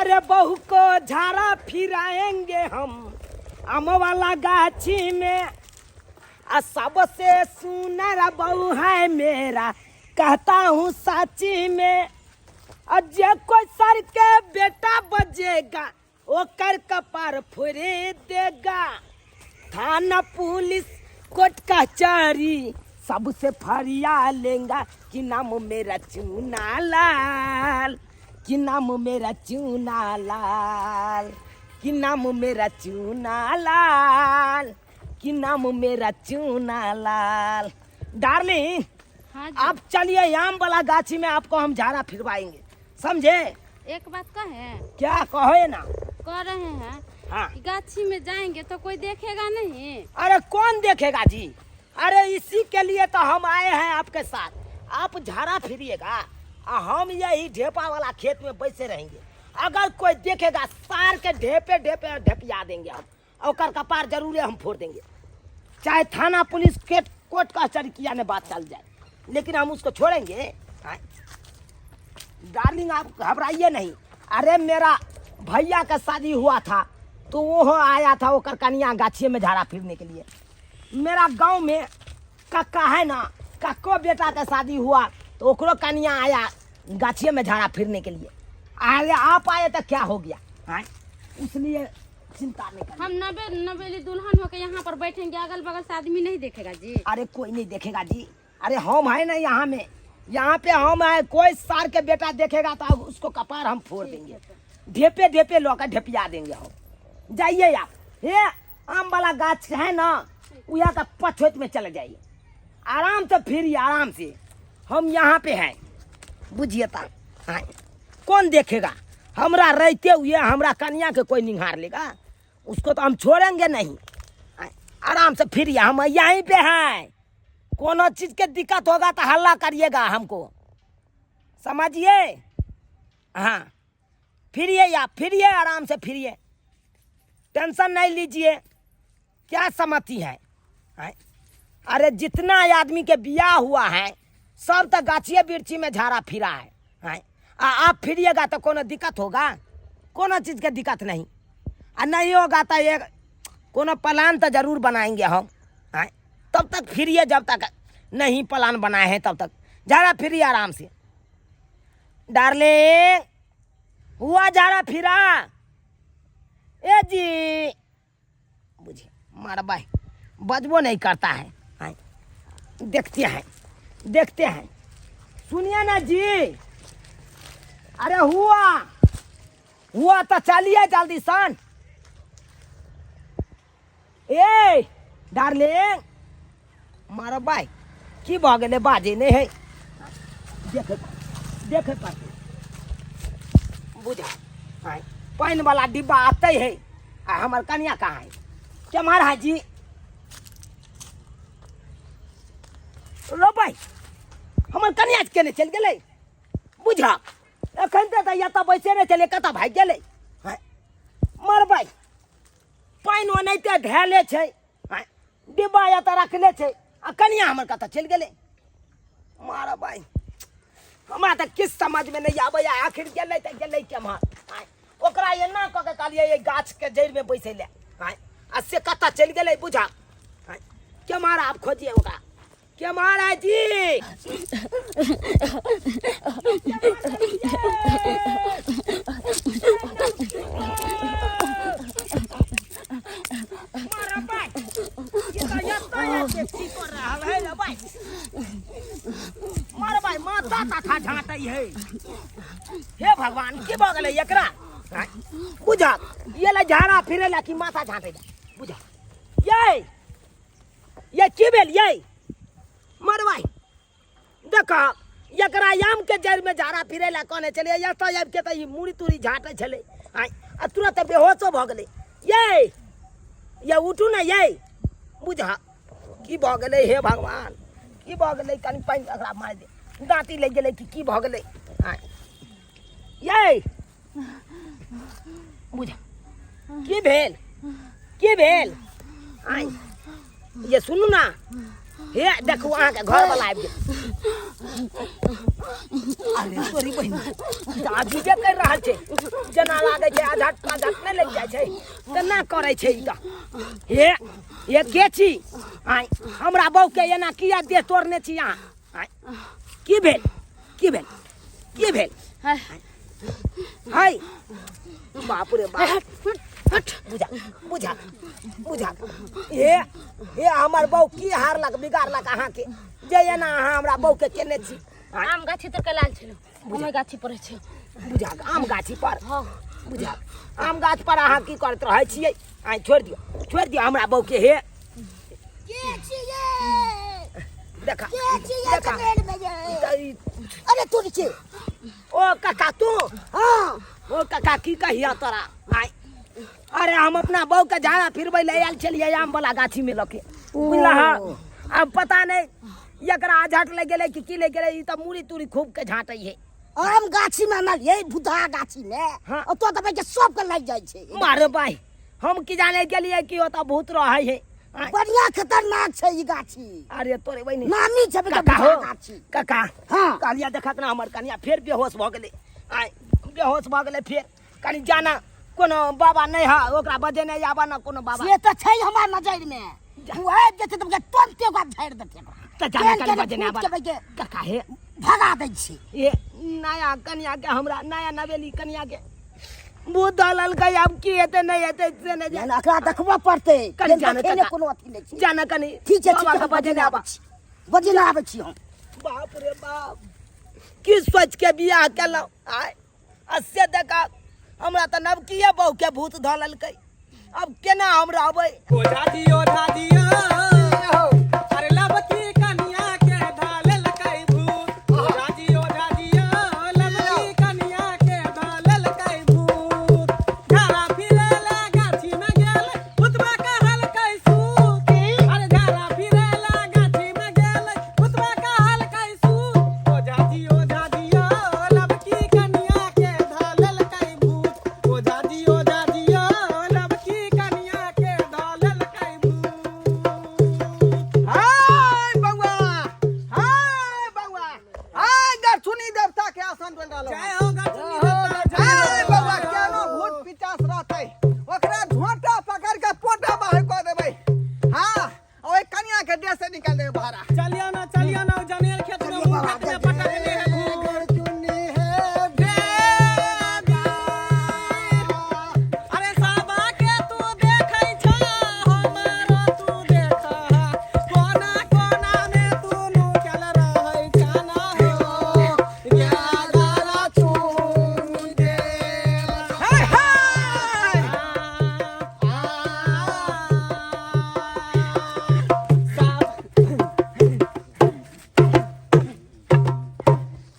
अरे बहू को झाड़ा फिराएंगे हम आम वाला गाछी में, आ सबसे सुनर बहू है मेरा कहता हूँ साची में, और जे कोई सर के बेटा बजेगा ओकर कपार फोड़े देगा, थाना पुलिस कोर्ट कचहरी सबसे फरिया लेंगा कि नाम मेरा चूना लाल, कि नाम मेरा चूना लाल, कि नाम मेरा चूना लाल, कि नाम मेरा चूना लाल। डार्लिंग हाँ जी। आप चलिए आम वाला गाछी में आपको हम झाड़ा फिरवाएंगे, समझे? एक बात कहे? क्या कहो ना? कह रहे हैं हाँ। कि गाछी में जाएंगे तो कोई देखेगा नहीं। अरे कौन देखेगा जी, अरे इसी के लिए तो हम आए हैं आपके साथ। आप झाड़ा फिरिएगा आ हम यही ढेपा वाला खेत में बैसे रहेंगे, अगर कोई देखेगा सार के ढेपे ढेपे ढेपिया देंगे हम, और कपार जरूर हम फोड़ देंगे, चाहे थाना पुलिस के कोर्ट कचहरी किया ने बात चल जाए, लेकिन हम उसको छोड़ेंगे? हाँ? डार्लिंग आप घबराइए नहीं। अरे मेरा भैया का शादी हुआ था तो वो आया था ओकर कनिया गाछिए में झाड़ा फिरने के लिए। मेरा गांव में कक्का है ना, कक्को बेटा का शादी हुआ तो ओकरो कनिया आया गाछिए में झाड़ा फिरने के लिए। अरे आप आए तो क्या हो गया? हाँ? इसलिए चिंता नहीं करनी। हम नबे नबेली दुल्हन होके यहाँ पर बैठेंगे, अगल बगल से आदमी नहीं देखेगा जी। अरे कोई नहीं देखेगा जी, अरे हम है ना यहाँ में, यहाँ पे हम है, कोई सार के बेटा देखेगा तो उसको कपार हम फोड़ देंगे, ढेपे ढेपे लौका ढेपिया देंगे हम। जाइए आप, ये आम वाला गाछ है ना यहाँ का पछोत में चले जाइए, आराम से फिरिए, आराम से, हम यहाँ पे हैं, बुझिए ता। हाँ कौन देखेगा हमरा रहते हुए, हमरा कन्या के कोई निहार लेगा? उसको तो हम छोड़ेंगे नहीं। आराम से फिरिए, हम यहीं पे हैं, कोनो चीज के दिक्कत होगा तो हल्ला करिएगा हमको, समझिए? हाँ फिरिए या फिरिए, आराम से फिरिए, टेंशन नहीं लीजिए। क्या समझती है? हैं? अरे जितना आदमी के बियाह हुआ है सब तो गाछिए बिरछी में झाड़ा फिरा है, हैं? आ आप फिरिएगा तो कोनो दिक्कत होगा? कोनो चीज़ के दिक्कत नहीं, आ नहीं होगा तो एक कोनो प्लान तो जरूर बनाएंगे हम, हैं? तब तक फिरिए, जब तक नहीं प्लान बनाए हैं तब तक झाड़ा फिरिए आराम से। डार्लिंग हुआ झाड़ा फिरा? ए जी बुझिए मारा भाई बजबो नहीं करता है, हैं? देखते हैं, देखते हैं। सुनिए ना जी, अरे हुआ हुआ तो चलिए जल्दी सन। ए डार्लिंग मारो भाई की भऽ गेलै, बाजै नहि है, देखे देखे पड़तै बुझा। आँय पानि वाला डिब्बा आते है, आ हमर कनिया कहाँ है? केम्हर है जी? रो भाई हमर कनिया केने चलि गेलै बुझा, एखन तऽ एतऽ बैसे नहि छलै, कतऽ भागि गेलै? आँय मरबै पानि ओनाहिते धैले छै, आँय डिब्बा एतऽ रखले छै, आ कनिया हमर कतऽ चलि गेलै? मारबै हमरा तऽ किछु समझमे नहि आबैए, आखिर गेलै तऽ गेलै केम्हर? आँय ओकरा एना कऽ के कहलियै एहि गाछके जड़िमे बैसै लए, आँय आ से कतऽ चलि गेलै बुझा? आँय केम्हर आब खोजियै ओकरा, केम्हर है जी? मारबै, ई तऽ एतऽ एते चीकर रहल है रे भाइ। मरबै माथा ताथा झाँटै है। हे भगवान की भऽ गेलै एकरा? आँय, बुझा ये ला झाड़ा फिरे ला कि माथा झाँटै ला? बुझा ये ये की भेल ये? मरबै देख एकरा आम के जड़ि में झाड़ा फिरे ला कहने छलियै, एतऽ आबि के तऽ ई मूड़ी तूड़ी झाँटै छलै, आँय आ तुरंत बेहोशो भऽ गेलै। ये ये उठू ने ये, बुझा की भऽ गेलै? हे भगवान की भऽ गेलै? कनि पानि एकरा मारि दे, दाँती लागि गेलै कि की भऽ गेलै? आँय ये बुझा की भेल, की भेल? आँय ये सुनू ना, हे देखू अहाँके घर वाला आबि गेल। अरे तोरी बहिन, ई तऽ अजीबे करि रहल छै, जेना लागै छै आझट पाझट नहि लागि जाइ छै तेना करै छै ई तऽ। हे हे के छी? आँय, हमरा बहूके एना किया देह तोड़ने छी अहाँ? आँय, की भेल, की भेल, की भेल? हाय बाप रे बाप, बुझा बुझा बुझा। हे हे, हमर बहू की हारलक बिगाड़लक अहाँके जे एना अहाँ हमरा बहूके केने छी? आम गाछी तर के लाल छलो, हम गाछी पर छै। बुझा, आम गाछी पर? हाँ। बुझा, आम गाछ पर अहाँ की करैत रहै छियै? आइ छोड़ि दियौ, छोड़ि दियौ हमरा बहूके। हे के छियै? देखा के छियै? देखा। चमेल में ये। अरे तू छी? ओ काका तू? हाँ। ओ काका, की कहिया तोरा? आइ अरे हम अपना बहू के झाड़ा फिरबै लए आयल छलियै आम वाला गाछी में लके, बुझला? हँ, आब पता नहि एकरा झट लागि गेलै कि की लागि गेलै, ई तऽ मूड़ी तूड़ी खूब के झाँटै है। आम गाछी में आनलियै, भूतहा गाछी में। हाँ। ओतऽ तऽ के सबके लागि जाइ छै। मारे भाई, हम की जाने गेलियै कि ओतऽ भूत रहै है। आँय, बढ़िया खतरनाक छै ई गाछी। अरे तोरे बहिनी नामी छै बेटा काका हो। भूतहा गाछी। काका। हाँ। कहलिया देखत ना, हमर कनिया फेर बेहोश भऽ गेलै। आँय, बेहोश भऽ गेलै फेर। कनि जाना, कोनो बाबा नहि है, ओकरा बजेने आबा ना कोनो बाबा। से तऽ छै हमरा नजर में, ओ आबि जेतै तऽ तुरंते ओकरा झाड़ि देतै ओकरा। तऽ जाना केहन कनि केहन बजेने भूत आबा के बेटे काका। हे भगा दै छी। ये नया कनिया के, हमरा नया नवेली कनिया के भूत धऽ लेलकै। आब की हेतै नहि हेतै से नहि जाने। नहि, एकरा देखबऽ पड़तै। कनि जाना खेने काका। कोनो अथी नहि छै। जाना कनि। ठीक छै, ठीक बाबा छै, के हम बजेने बजेने आबा। आबै छी, बजेने आबै छी हम। बाप रे बाप, की सोच के बियाह केलहुँ आय, आ से देखा, हमरा तऽ नवकिए बहू के भूत धऽ लेलकै। अब केना हम रहबै? ओझा जी, ओझा जी, ओ अरे लबकी कनिया के धाललकै भूत। ओझा जी, ओझा जी, ओ लबकी कनिया के धाललकै भूत। झाड़ा फिरेला गाछी में गेल, भूतबा कहलकै सूत। अरे झाड़ा फिरेला गाछी में गेल, भूतबा कहलकै सूत। ओझा जी, ओझा जी, ओ लबकी कनिया के धाललकै भूत। ओझा जी, ओझा जी, ओ लबकी कनिया के धाललकै भूत। हाय बउआ, हाय बउआ, हाय गरचुनी देवता के आसन बन रहल। जय हो गरचुनी देवता, जय हाय हो। बउआ, केनो भूत पिचास रहतै ओकरा झोंटा पकड़ के पोटा बाहर कऽ देबै। हाँ, ओहि कनिया के देह से निकाल देबै बाहर। चलियो ना, चलियो ना, जनेर खेत में ऊ खेत में पटकने है भूत। गरचुनी हे देवी। अरे साबा के तू देखै छा, हमारा तू देखा, कोना कोना में तू नुकल रहै छाना हो गारा चुन देला। हाय हाय।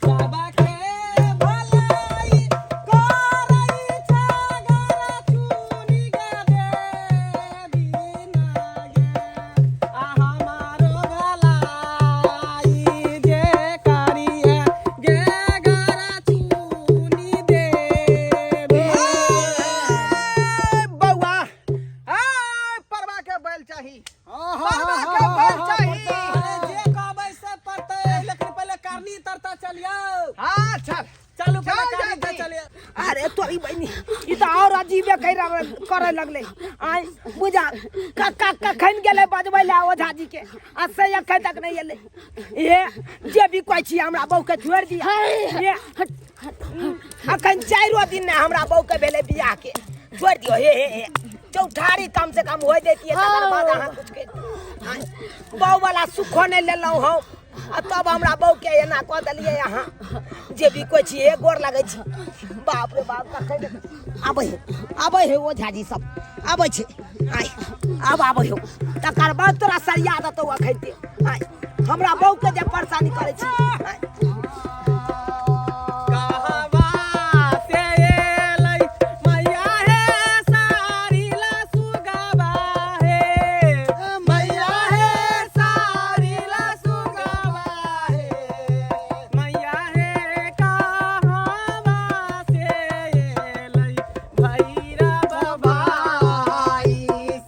साबा के भलाई करै छा गरा चुनी गे देवी नागे, आ हमारो भलाई जे करिए गे गरा चुनी देवी। ए बउआ, ए परवा के बैल चाही, परवा के बैल चाही। अरे जे कहबै से पड़तै, लेकिन पहिले करनी तरता चलियौ। हाँ, चल। चलू पहिले चल करनी तर जल्दी। चलियौ। अरे तोरी बहिनी, ई तऽ और अजीबे करे लगलै। आइ बुझा, कक्का कखन गेलै बजबै लए ओझा जी के, आ से एखन तक नहि एलै। हे, जे भी कहै छी, हमरा बहू के छोड़ि दिअ। हे, अखन चारिो दिन नहि हमरा बहू के भेलै बियाह के, छोड़ि दियौ। हे हे हे, चौठारी कम से कम होइ दैतियै, तकर बाद अहाँ कुछ करितियै। बहू वाला सुखो नहि लेलहुँ हम, आ तब हमरा बहू के एना कऽ देलियै अहाँ। जे भी कहै छी, हे गोर लगै छी। बाप रे बाप, कखन आबै है, आबै है ओझा जी सब आबै छै। आइ आब आबै हो, तकर बाद तोरा सरिया देतौ। अखन ते आइ हमरा बहू के जे परेशानी करै छी आइ। कहवा से एलै मैया हे सारी ला सुगबा हे, मैया हे सारी ला सुगबा हे, मैया हे कहवा से एलै भैरव भाई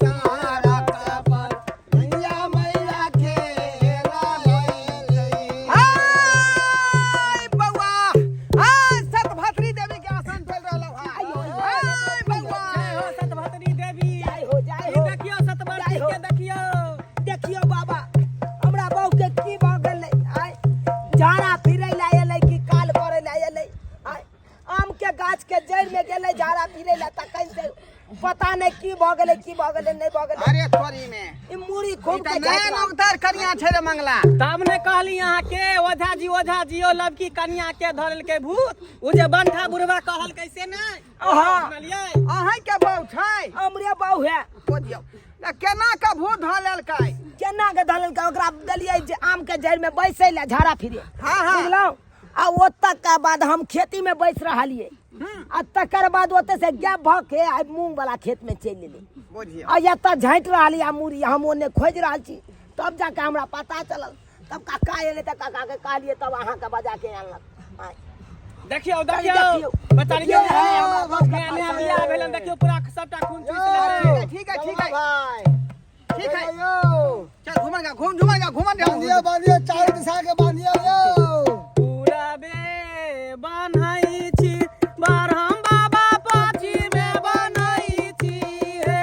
सारा कपर मैया मैया के जड़ि में गेलै झाड़ा फिरै लए, तखन से पता नहि की भऽ गेलै, की भऽ गेलै, नहि भऽ गेलै। अरे तोरी में ई मूड़ी खूब ई के तऽ नया झाड़ि नौकदार कनिया छै रे मंगला। तब ने कहली अहाँ के ओझा जी, ओझा जी ओ लबकी कनिया के धरलकै भूत, ओ जे बंठा बुढ़वा कहलकै से नहि। अहाँ। सुनलियै? अहीं के बहू छै? हमरे बहू है। बुझियौ तऽ केना के भूत धऽ लेलकै? केना के धऽ लेलकै? ओकरा देलियै जे आम के जड़ि में बैसै लए झाड़ा फिरे। हाँ, हाँ। बुझलहुँ? आ ओतऽ के बाद हम खेती में बैस रहलियै, आ तकर बाद ओतऽ से गैप भऽ के आइ मूंग वाला खेत में चलि एलियै। बुझियौ। आ एतऽ झाँटि रहलियै आ मूड़ी हम ओन्ने खोजि रहल छी, तब जाके हमरा पता चलल। तब काका एलै तऽ काका के कहलियै, तब अहाँके बजा के आनलक। आँय। देखियौ, कनी देखियौ। देखियौ। बच्चा देखियौ, है, हमरा बहुत नया नया बियाह भेलन, देखियौ पूरा सबटा खून चूसि लेलकै। ठीक है, ठीक है, भाई। ठीक है। यो। चल घुमन गा, घूम झुमन गा, घुमन गा। बांधियो बांधियो, चारों दिशा के बांधियो यो। पूरबे बन्है छी बरहम बाबा, पछिमे बन्है छी हे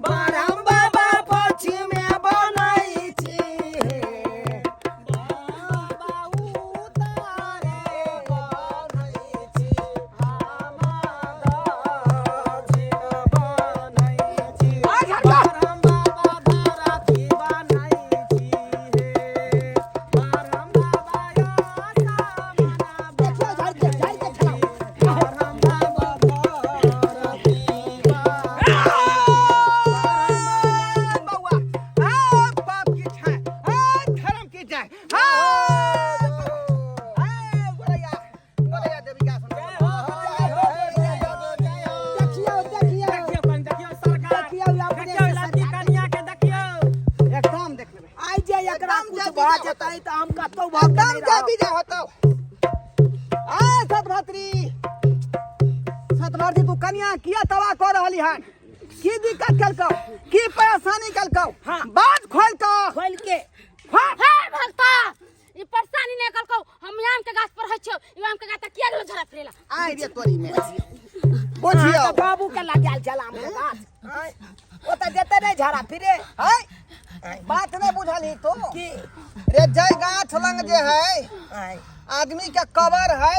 बरहम बाबा, पछिमे बनै छी हे। बाबा उतारे बन्है छी, हम दक्षिण बन्है छी। बरहम बाबा धरती बन्है छी हे बरहम बाबा आसमाना। देखियौ, झाड़ि के, झाड़ि के चलाउ। बरहम बाबा धरती। बौआ, आ बाप की छाय, आ धर्म की जय। आ आ गोरैया, गोरैया देवी का सुन। देखियौ, देखियौ। देखियौ कनि, देखियौ सरकार। देखियौ, अपने देखियौ से लड़की सरकार। कनिया के देखियौ। एकदम देख लेबै। आइ जे एकरा एकदम कुछ जे भऽ विजय जेतै तऽ हम कतौ भऽ के एकदम नहि जय रहब। विजय होतौ। आ सतभत्री, सतभत्री, तू कनिया किया तबाह कऽ रहली हन? की दिक्कत केलकौ? की परेशानी केलकौ? हाँ। बात खोल कऽ। खोलि के। हे भक्ता, ई परेशानी नहि कलकौ। हम आम के गाछ पर होइ छियौ, ई आम के गाछ तर किया गेलो झड़ा फिरेला? आइ रे तोरी में। अहाँ बुझियौ तऽ बाबू के लगायल छल आम के गाछ। आँय, ओतऽ जेतै नहि झाड़ा फिरे। है बात नहीं बुझलही तो। की? रे जय गाछ लंग जे है आँय, आदमी के कबर है।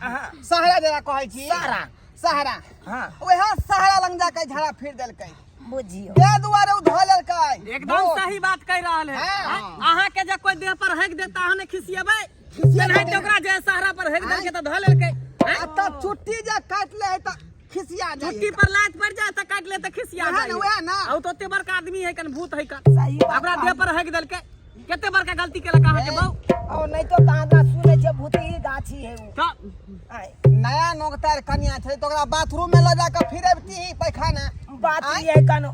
अहाँ सहरा जरा कहै छी। सहरा। सहरा। हाँ। वएह सहरा लंग जाके झाड़ा फिर देलकै। बुझियौ। ते दुआरे उ धऽ लेलकै। एकदम सही बात कहि रहल है। हाँ। अहाँ के जे कोई देह पर हेक देता, अहाँ ने खिसियेबै? तेनाहिते ओकरा जे सहरा पर हेक देलकै तऽ धऽ लेलकै। आ तब चुट्टी जे काटि ले है तऽ खिसिया जाइ। चुट्टी पर लात पड़ जाए तऽ काटि ले तऽ खिसिया वएह जाए। ने, वएह ने। आ उ तऽ ओते बड़का आदमी है कन, भूत है कन। सही बात। ओकरा देह पर हेक देलकै, कते बड़का गलती केलक अहाँ के बहू। ओ नहि तो कहाँ कहाँ सुनै छै भूतही गाछी है उ। तऽ आँय, नया नोकतार कनिया छै तऽ ओकरा बाथरूम में लऽ जाके फिरबती पैखाना। बात आँय? ई है कनो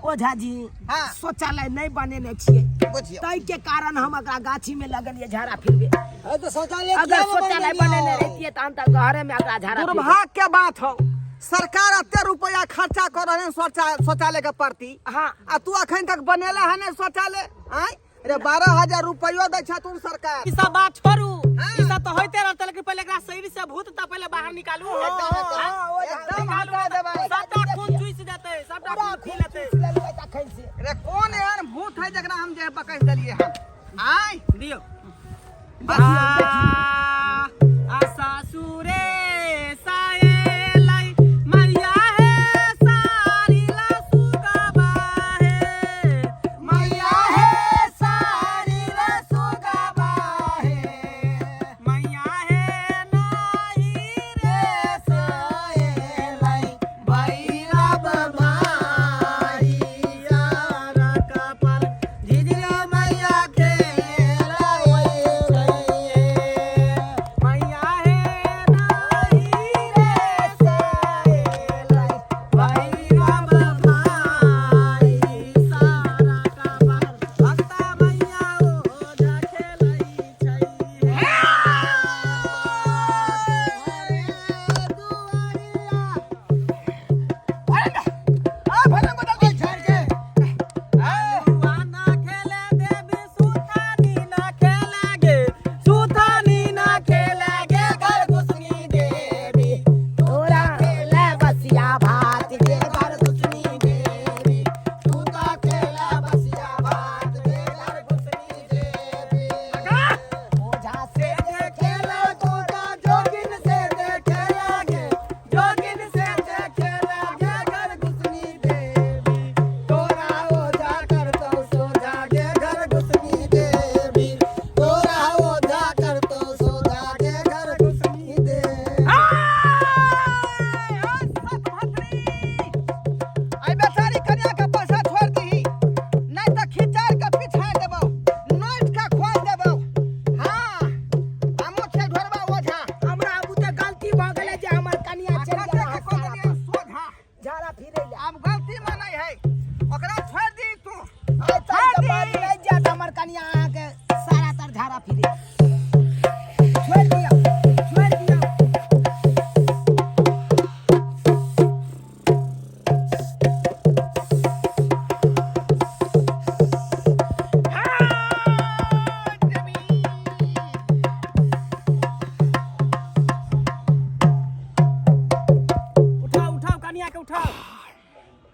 ओझा जी, हाँ। शौचालय नहीं बनेने छियै। बुझियौ। ताहि के कारण हम एकरा गाछी में लगलियै झाड़ा फिरबे। अरे तो शौचालय अगर किया न शौचालय बनेलियै? बनेने रहितियै तऽ हम तऽ घरे में एकरा झाड़ा फिरबितियै। दुर्भाग्य के बात हो, सरकार एते रुपया खर्चा कर रहल शौचालय के प्रति। हाँ। आ तू अखन तक बनेला है नहीं शौचालय? आय रे, 12,000 रुपयो दै छथुन सरकार। ई सब बात छोड़ू। हाँ। ई सब तऽ होइते रहतै, लेकिन पहिले एकरा शरीर से भूत तऽ पहिले बाहर निकालू। एकदम, एकदम। हाँ, ओझा, एकदम निकालू। हटा देबै। सबटा खून चूसि जेतै, सबटा पूरा खून पी खून लेतै। चूसि लेलकै तखन से। रे कोन एहन भूत है जकरा हम देह पकड़ देलियै हन? आय दियौ। आ आ सासुरे साएलै मैया हे सारी लसुगबा हे मैया हे सारी लसुगबा हे मैया हे नाही रे साएलै भैरव माहिया कपाल झिझिया मैया खेलै।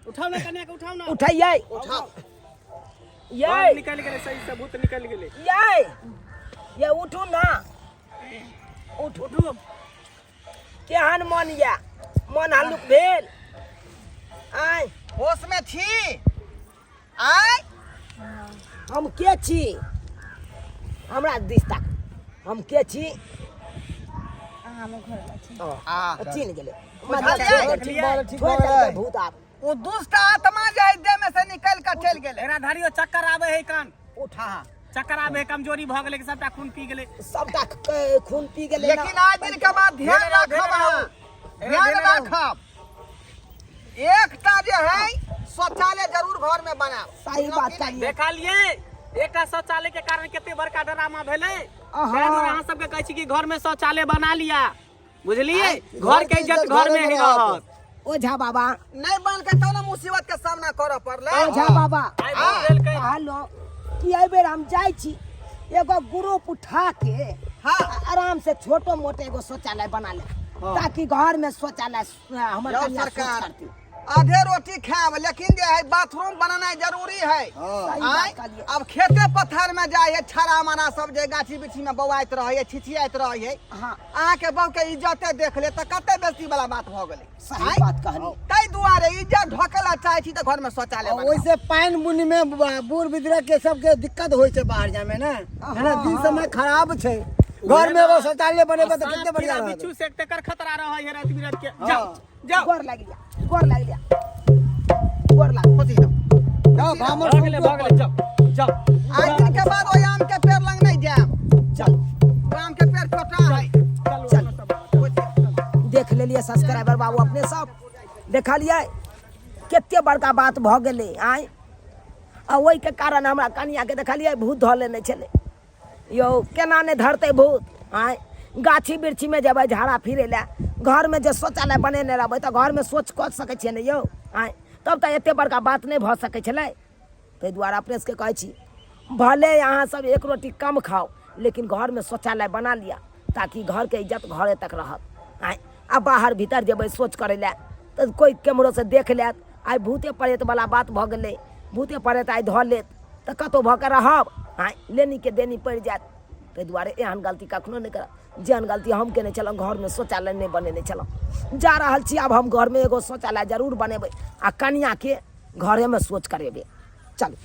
उठाओ ना कन्या के, उठाओ ना। उठैयै। उठाओ। यै। निकल गेलै, सही से भूत निकल गेलै। यै ये उठू ना, उठ। उठू। केहन मन या? मन हल्लुक भेल? आय। होश में छी? आय। हम के छी? हमरा दिस तक, हम के छी? अहाँ हमर घर वाला छी। आ चिन्ह गेलै। बुझलियै? ठीक भऽ ठीक भऽ गेलै भूत आब। ओ दुष्ट आत्मा जे है देह में से निकल के चलि गेलै। एकरा धरियो, चक्कर आबै है कान। उठा। चक्कर आबै है, कमजोरी भऽ गेलै कि सबटा खून पी गेलै। सबटा खून पी गेलै ना। लेकिन आज दिन के बाद ध्यान राखब, अहाँ ध्यान राखब, एकटा जे है शौचालय जरूर घर में बनाब। सही बात कहलियै। देखलियै, एकटा शौचालय के कारण कते बड़का ड्रामा भेलै। अहाँ। ताहि दुआरे अहाँ सबके कहै छी कि घर में शौचालय बना लिया, बुझलियै? घर के इज्जत घर में ही रहत। ओझा बाबा। नहीं बनके तो ना मुसीबत के सामना करऽ पड़लै। ओझा बाबा। आइ भऽ गेलकै। कहलहुँ कि एहि बेर हम जाइ छी एगो ग्रुप उठा के आराम से छोटो मोटो एगो शौचालय बना ले, ताकि घर में शौचालय हमर जाओ कन्या शौच सरकार। करती। आधे रोटी खायब, लेकिन जे है बाथरूम बनानाइ जरूरी है। सही बात आँय? कहलियै। अब खेते पथार में जाइ है, छाड़ा मारा सब जे गाछी बिछी में बौआइत रहै है, छिछियाइत रहै है। अहाँके बहू के इज्जते देख ले तऽ कते बेसी वाला बात भऽ गेलै। सही आँय? बात कहलियै। ताहि दुआरे इज्जत ढकेला चाहै छी तऽ घर में शौचालय बनाउ। ओहिसे पानि बुनी में बूढ़ बुजुर्ग के सबके दिक्कत होइ छै बाहर जाय में ने, है ना? दिन समय खराब छै, घर में एगो शौचालय बनेबै तऽ कते बढ़िया रहत। बिच्छू से तेकर खतरा रहै है राति बिरात के। जाओ जाओ। गोर लागि लिया, गोर लागि लिया, गोर लागि। खुशी रहू। जाओ, ब्राह्मण भऽ गेलै, भऽ गेलै, जाओ जाओ। आज दिन के बाद ओहि आम के पेड़ लग नहीं जायब। चल। ओ आम के पेड़ छोटा है। चल। देख लेलियै सब्सक्राइबर बाबू, अपने सब देखलियै कते बड़का बात भऽ गेलै। आँय, आ ओहिके कारण हमरा कनियाके देखलियै भूत धऽ लेने छलै। यौ, केना नहि धरतै भूत? आँय, गाछी वृक्षीमे जेबै झाड़ा फिरै लए, घरमे जे शौचालय बनेने रहबै तऽ घरमे शौच कऽ सकै छियै ने यौ? आँय, तब तऽ एते बड़का बात नहि भऽ सकै छलै। ताहि दुआरे अपने सबके कहै छी, भले अहाँ सब एक रोटी कम खाउ, लेकिन घरमे शौचालय बना लिअ, ताकि घरके इज्जत घरे तक रहत। आँय, आ बाहर भीतर जेबै शौच करै लए तऽ कोइ केम्हरोसँ देख लेत। आइ भूते प्रेतवला बात भऽ गेलै, भूते प्रेत आइ धऽ लेत तऽ कतहु भऽ कऽ रहब? आँय, लेनीके देनी पड़ि जायत। ताहि दुआरे एहन गलती कखनो नहि करब जेहन गलती हम केने छलहुँ, घरमे शौचालय नहि बनेने छलहुँ। जा रहल छी, आब हम घरमे एगो शौचालय जरूर बनेबै आ कनियाँके घरेमे शौच करेबै। चलू।